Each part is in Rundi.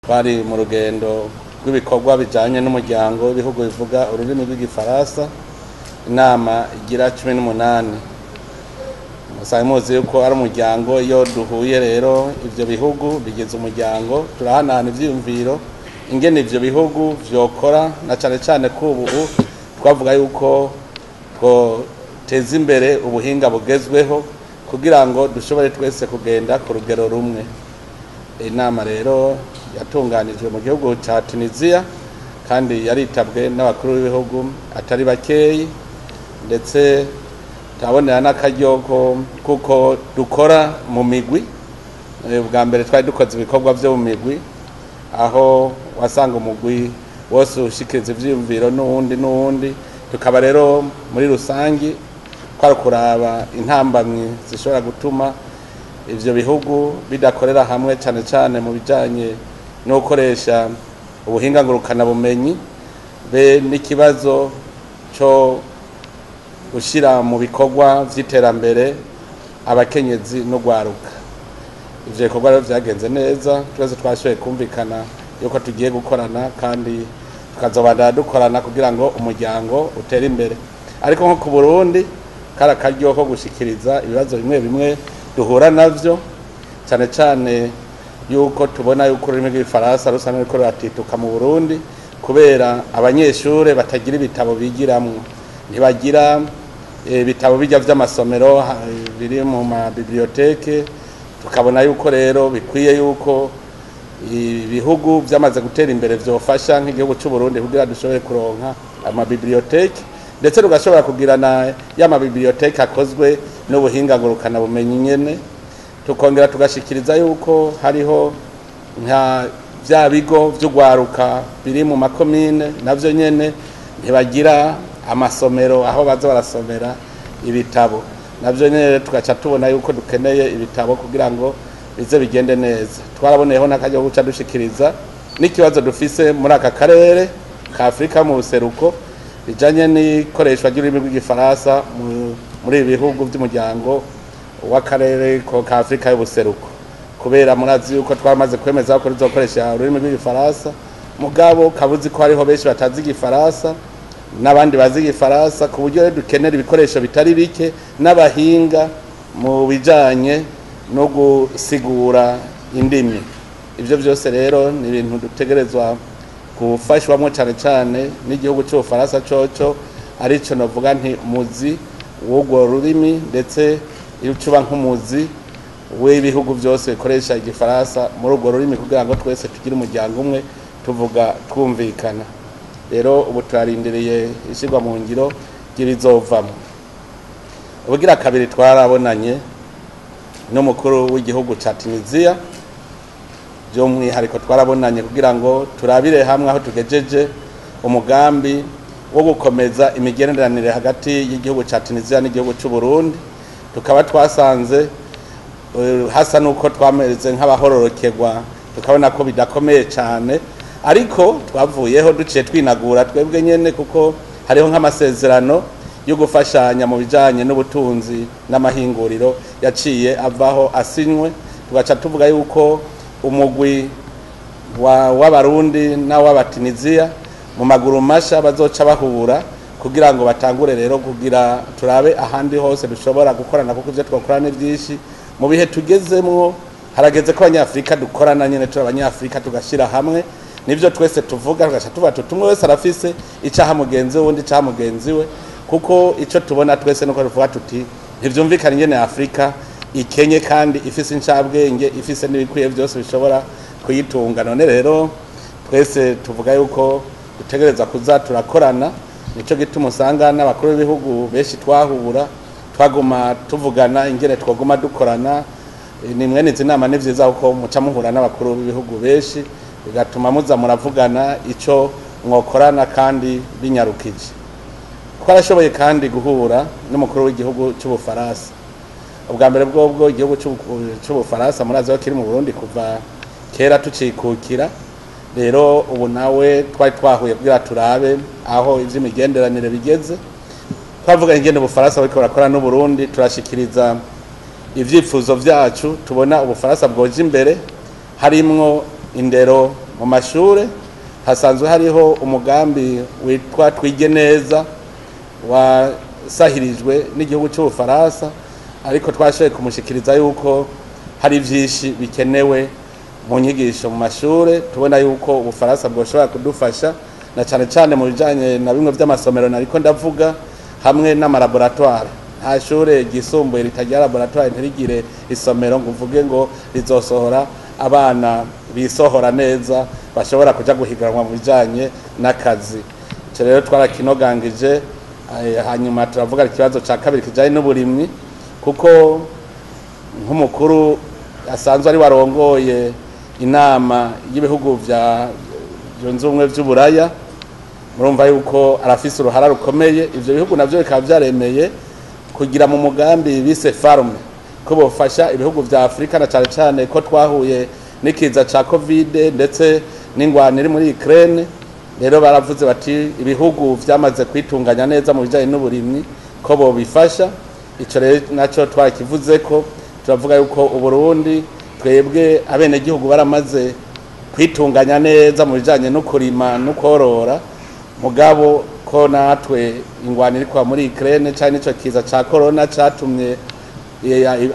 Twari mu rugendo rw'ibikorwa bijanye n'umuryango w'ibihugu bivuga ururimi rw'igifaransa, inama igira 18. Musanzwe muzi yuko ari umuryango, iyo duhuye rero ivyo bihugu bigize umuryango turahanahana ivyiyumviro ingene ivyo bihugu vyokora, na cane cane ko ubu twavuga yuko twoteza imbere ubuhinga bugezweho kugira ngo dushobore twese kugenda ku rugero rumwe. Inama rero yatunganijwe mu gihugu ca Tunisia kandi yaritabwe n'abakuru b'ibihugu atari bakeyi, ndetse turabonera n'akaryo kuko dukora mu migwi. Bwa mbere twari dukoze ibikorwa vyo mu migwi, aho wasanga umugwi wose ushikiriza ivyiyumviro n'uwundi n'uwundi. Tukaba rero muri rusangi kwari kuraba intambamyi zishobora gutuma ivyo bihugu bidakorera hamwe, cane cane mu bijanye no gukoresha ubuhinga ngurukana bumenyi, be n'ikibazo co gushira mu bikorwa vy'iterambere abakenyezi n'ugwaruka. Ivyo bikorwa rero vyagenze neza, twese twashoboye kumvikana yuko tugiye gukorana kandi tukazobandanya dukorana kugira ngo umuryango utere imbere. Ariko nko ku Burundi kari akaryo ko gushikiriza ibibazo bimwe bimwe duhura navyo, cane cane yuko tubona yuko ururimi rw'igifaransa rusa n'ururiko ruratituka mu Burundi kubera abanyeshure batagira ibitabo bigiramwo, ntibagira ibitabo bijya vy'amasomero biri mu ma biblioteke. Tukabona yuko rero bikwiye yuko ibihugu vyamaze gutera imbere vyofasha nk'igihugu c'u Burundi kugira dushobore kuronka ama biblioteke, ndetse tugashobora kugira na ya ma biblioteke akozwe n'ubuhinga ngurukana bumenyi nyene. Tukongera tugashikiriza yuko hariho nka vya bigo vy'ugwaruka biri mu makomine, navyo nyene ntibagira amasomero aho baza barasomera ibitabo, navyo nyene tugaca tubona yuko dukeneye ibitabo kugira ngo bize bigende neza. Twaraboneyeho n'akaryo guca dushikiriza n'ikibazo dufise muri aka karere ka Afrika mu buseruko bijanye n'ikoreshwa ry'ururimi rw'igifaransa muri ibi bihugu vy'umuryango w'akarere ka Afrika y'ubuseruko, kubera murazi yuko twaramaze kwemeza ko tuzokoresha ururimi rw'igifaransa, mugabo kabuzi ko hariho benshi batazi igifaransa n'abandi bazi igifaransa, ku buryo dukenera ibikoresho bitari bike n'abahinga mu bijanye no gusigura indimi. Ivyo vyose rero ni ibintu dutegerezwa gufashwamwo cane cane n'igihugu c'Ubufaransa coco arico novuga nti muzi w'urwo rurimi, ndetse iyo ucuba nk'umuzi w'ibihugu vyose bikoresha igifaransa muri urwo rurimi kugira ngo twese tugire umuryango umwe tuvuga twumvikana. Rero ubu turarindiriye ishirwa mu ngiro ry'ibizovamwo. Ubugira kabiri twarabonanye n'umukuru w'igihugu ca Tunisia, by'umwihariko twarabonanye kugira ngo turabire hamwe aho tugejeje umugambi wo gukomeza imigenderanire hagati y'igihugu ca Tunisia n'igihugu c'u Burundi. Tukaba twasanze hasa nuko twameze nk'abahororokerwa, tukabona ko bidakomeye cane, ariko twavuyeho duciye twinagura twebwe nyene, kuko hariho nk'amasezerano yo gufashanya mu bijanye n'ubutunzi n'amahinguriro yaciye avaho asinywe. Tugaca tuvuga yuko umugwi w'abarundi n'aw'abatunisia mu maguru masha bazoca bahura kugira ngo batangure rero kugira turabe ahandi hose dushobora gukorana, kuko ivyo twakora ni vyinshi. Mu bihe tugezemwo harageze ko abanyafrika dukorana nyene, turi abanyafrika tugashira hamwe, nivyo twese tuvuga, tugaca tuvuga tuti umwe wese arafise icaha mugenzi we, uwundi icaha mugenzi we, kuko ico tubona twese nuko tuvuga tuti ntivyumvikana ingene Afrika ikenye kandi ifise incabwenge, ifise n'ibikwiye vyose bishobora kuyitunga. None rero twese tuvuga yuko dutegereza kuza turakorana, nico gituma usanga n'abakuru b'ibihugu benshi twahura twaguma tuvugana ingene twoguma dukorana. Ni mwene izi nama ni vyiza kuko muca muhura n'abakuru b'ibihugu benshi, bigatuma muza muravugana ico mwokorana kandi binyarukije. Twarashoboye kandi guhura n'umukuru w'igihugu c'Ubufaransa. Ubwa mbere bwobwo igihugu c'Ubufaransa murazi ko kiri mu Burundi kuva kera tucikukira, rero ubu nawe twari twahuye kugira turabe aho ivy'imigenderanire bigeze. Twavuga ingene Ubufaransa buriko burakora n'Uburundi, turashikiriza ivyifuzo vyacu tubona Ubufaransa bwoja imbere, harimwo indero mu mashure. Hasanzwe hariho umugambi witwa Twige Neza wasahirijwe n'igihugu cy'Ubufaransa, ariko twashoboye kumushikiriza yuko hari vyinshi bikenewe mu nyigisho mu mashure. Tubona yuko Ubufaransa bwoshobora kudufasha na cane cane mu bijanye na bimwe vy'amasomero nariko ndavuga, hamwe n'amalaboratoire. Nta shure ryisumbuye ritagira laboratoire, ntirigire isomero ngo uvuge ngo rizosohora abana bisohora neza bashobora kuja guhiganwa mu bijanye n'akazi. Ico rero twarakinogangije. Hanyuma turavuga ikibazo ca kabiri kijanye n'uburimyi, kuko nk'umukuru asanzwe ari warongoye inama y'ibihugu vya vyunze ubumwe vy'Uburaya, murumva yuko arafise uruhara rukomeye. Ivyo bihugu navyo bikaba vyaremeye kugira mu mugambi bise Farme ko bofasha ibihugu vya Afrika, na cane cane ko twahuye n'ikiza ca Covid ndetse n'ingwano iri muri Ukraine. Rero baravuze bati ibihugu vyamaze kwitunganya neza mu bijanye n'uburimyi ko bobifasha. Ico rero naco twakivuze ko turavuga yuko Uburundi twebwe abenegihugu baramaze kwitunganya neza mu bijanye no kurima no korora, mugabo ko natwe ingwano iri kwa muri Ukraine canke ico kiza ca corona catumye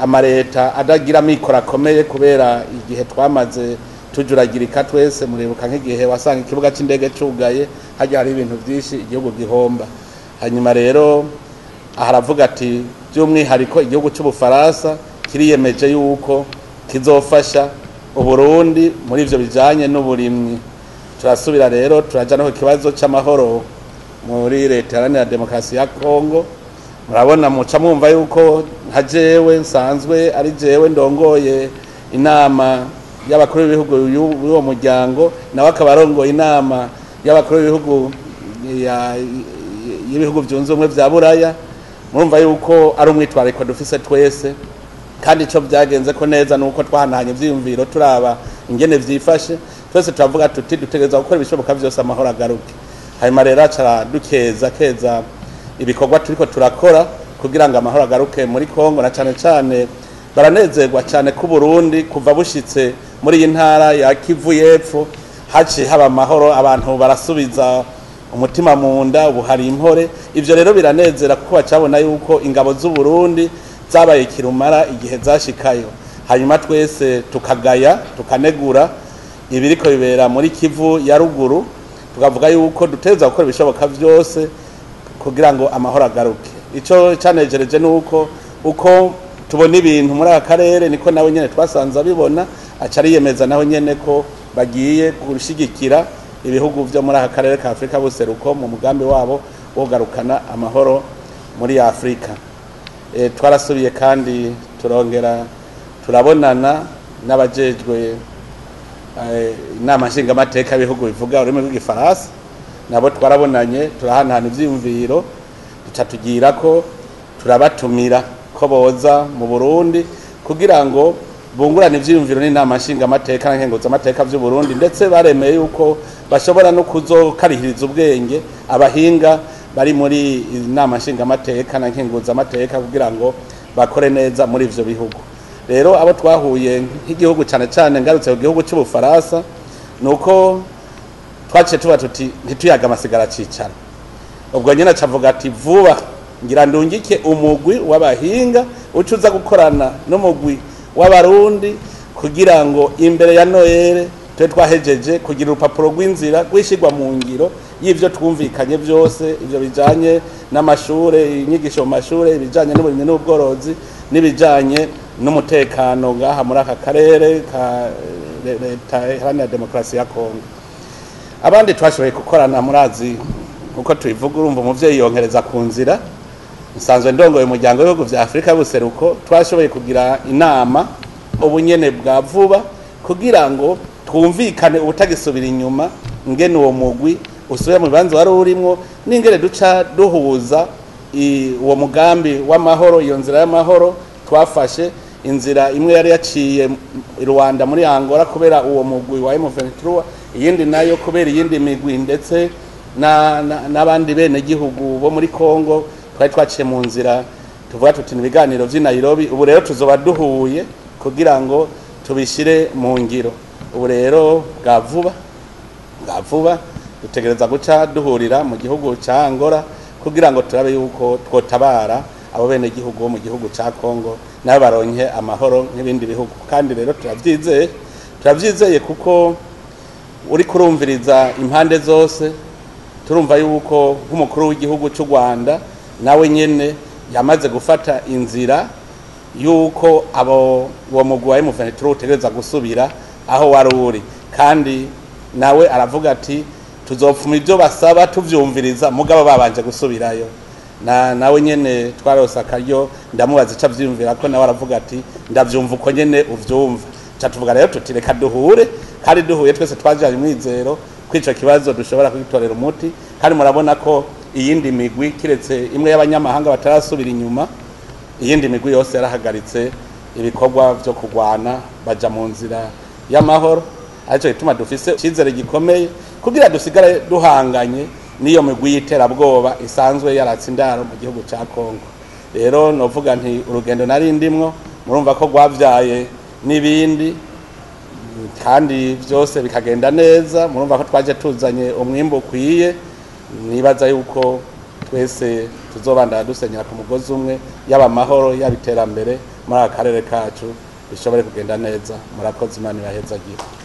amareta adagira amikoro akomeye, kubera igihe twamaze tujuragirika twese. Muribuka nk'igihe wasanga ikibuga c'indege cugaye, harya hari ibintu vyinshi igihugu gihomba. Hanyuma rero aharavuga ati by'umwihariko igihugu c'Ubufaransa kiriyemeje yuko kizofasha Uburundi muri ivyo bijanye n'uburimyi. Turasubira rero turaja no ku kibazo c'amahoro muri Leta Iharanira Demokarasi ya Kongo. Murabona muca mwumva yuko nka jewe nsanzwe ari jewe ndongoye inama y'abakuru b'ibihugu y'uwo muryango, nawe akaba arongoye inama y'abakuru b'ibihugu y'ibihugu vyunze ubumwe vya Buraya. Murumva yuko ari umwitwarariko dufise twese, kandi ico vyagenze ko neza nuko twahanahanye ivyiyumviro turaba ingene vyifashe. Twese turavuga tuti dutegerezwa gukora ibishoboka vyose amahoro agaruke. Hanyuma rero aca dukeza keza ibikorwa turiko turakora kugira ngo amahoro agaruke muri Kongo, na cane cane baranezerwa cane ku Burundi kuva bushitse muri iyi ntara ya Kivu y'Epfo haciye haba amahoro, abantu barasubiza umutima mu nda, ubu hari impore. Ivyo rero biranezera kuko bacabona yuko ingabo z'u Burundi zabaye kirumara igihe zashikayo. Hanyuma twese tukagaya tukanegura ibiriko bibera muri Kivu ya ruguru, tukavuga yuko duteza gukora ibishoboka vyose kugira ngo amahoro agaruke. Ico canejereje nuko uko tubona ibintu muri aka karere niko nawe nyene twasanze abibona, aca ariyemeza naho nyene ko bagiye gushigikira ibihugu vyo muri aka karere ka Afrika buseruko mu mugambi wabo wo kugarukana amahoro muri Afrika. Twarasubiye kandi turongera turabonana n'abajejwe inama nshingamateka y'ibihugu bivuga ururimi rw'igifaransa, nabo twarabonanye turahanahana ivyiyumviro, duca tugira ko turabatumira ko boza mu Burundi kugira ngo bungurane ivyiyumviro n'inama nshingamateka n'nkenguzamateka vy'u Burundi, ndetse baremeye yuko bashobora no kuzokarihiriza ubwenge abahinga bari muri inama nshingamateka na nkenguzamateka kugira ngo bakore neza muri ivyo bihugu. Rero abo twahuye nk'igihugu cane cane ngarutse ku gihugu c'Ubufaransa, nuko twaciye tuba tuti ntituyaga amasigara cicara. Ubwo nyene acavuga ati vuba ngira ndungike umugwi w'abahinga uca uza gukorana n'umugwi w'abarundi kugira ngo imbere ya Noel tube twahejeje kugira urupapuro rw'inzira rwishirwa mu ngiro y'ivyo twumvikanye vyose, ivyo bijanye n'amashure, inyigisho mu mashure, ibijanye n'uburimyi n'ubworozi n'ibijanye n'umutekano ngaha muri aka karere ka Leta Iharanira Demokarasi ya Kongo. Abandi twashoboye gukorana murazi nkuko tubivuga, urumva umuvyeyi yonkereza ku nzira. Nsanzwe ndongoye umuryango w'ibihugu vya Afrika y'ubuseruko, twashoboye kugira inama ubunyene bwa vuba kugira ngo twumvikane ubutagisubira inyuma ngene uwo mugwi usubira mu bibanza wari urimwo, n'ingene duca duhuza uwo mugambi w'amahoro, iyo nzira y'amahoro twafashe. Inzira imwe yari yaciye i Rwanda muri Angola kubera uwo mugwi wa M23, iyindi nayo kubera iyindi migwi ndetse n'abandi bene gihugu bo muri Kongo. Twari twaciye mu nzira tuvuga tuti ni ibiganiro vy'i Nairobi. Ubu rero tuzoba duhuye kugira ngo tubishire mu ngiro. Ubu rero bwa vuba Bwa vuba dutegereza guca duhurira mu gihugu ca Angola kugira ngo turabe yuko twotabara abo bene gihugu bo mu gihugu ca Kongo nabo baronke amahoro nk'ibindi bihugu. Kandi rero turavyizeye kuko uri kurumviriza impande zose, turumva yuko nk'umukuru w'igihugu c'u Rwanda nawe nyene yamaze gufata inzira yuko abo uwo mugwi wa M23 utegereza gusubira aho wari uri, kandi nawe aravuga ati tuzopfuma ibyo basaba tuvyumviriza mugabo babanje gusubirayo. Na nawe nyene twarose akaryo ndamubaza ico avyiyumvira ko nawe aravuga ati ndavyumva uko nyene uvyumva. Ca tuvuga rero tuti reka duhure, kandi duhuye twese twajanye umwizero kwico kibazo dushobora kugitorera umuti. Kandi murabona ko iyindi migwi kiretse imwe y'abanyamahanga batarasubira inyuma, iyindi migwi yose yarahagaritse ibikorwa vyo kurwana baja mu nzira y'amahoro. Arico gituma dufise icizere gikomeye kugira dusigare duhanganye n'iyo migwi y'iterabwoba isanzwe yaratse indaro mu gihugu ca Kongo. Rero novuga nti urugendo nari ndimwo murumva ko rwavyaye n'ibindi kandi vyose bikagenda neza. Murumva ko twaje tuzanye umwimbu ukwiye, nibaza yuko twese tuzobandana dusenyera ku mugozi umwe, yaba amahoro yaba iterambere muri aka karere kacu bishobore kugenda neza. Murakoze, Imana ibahezagire.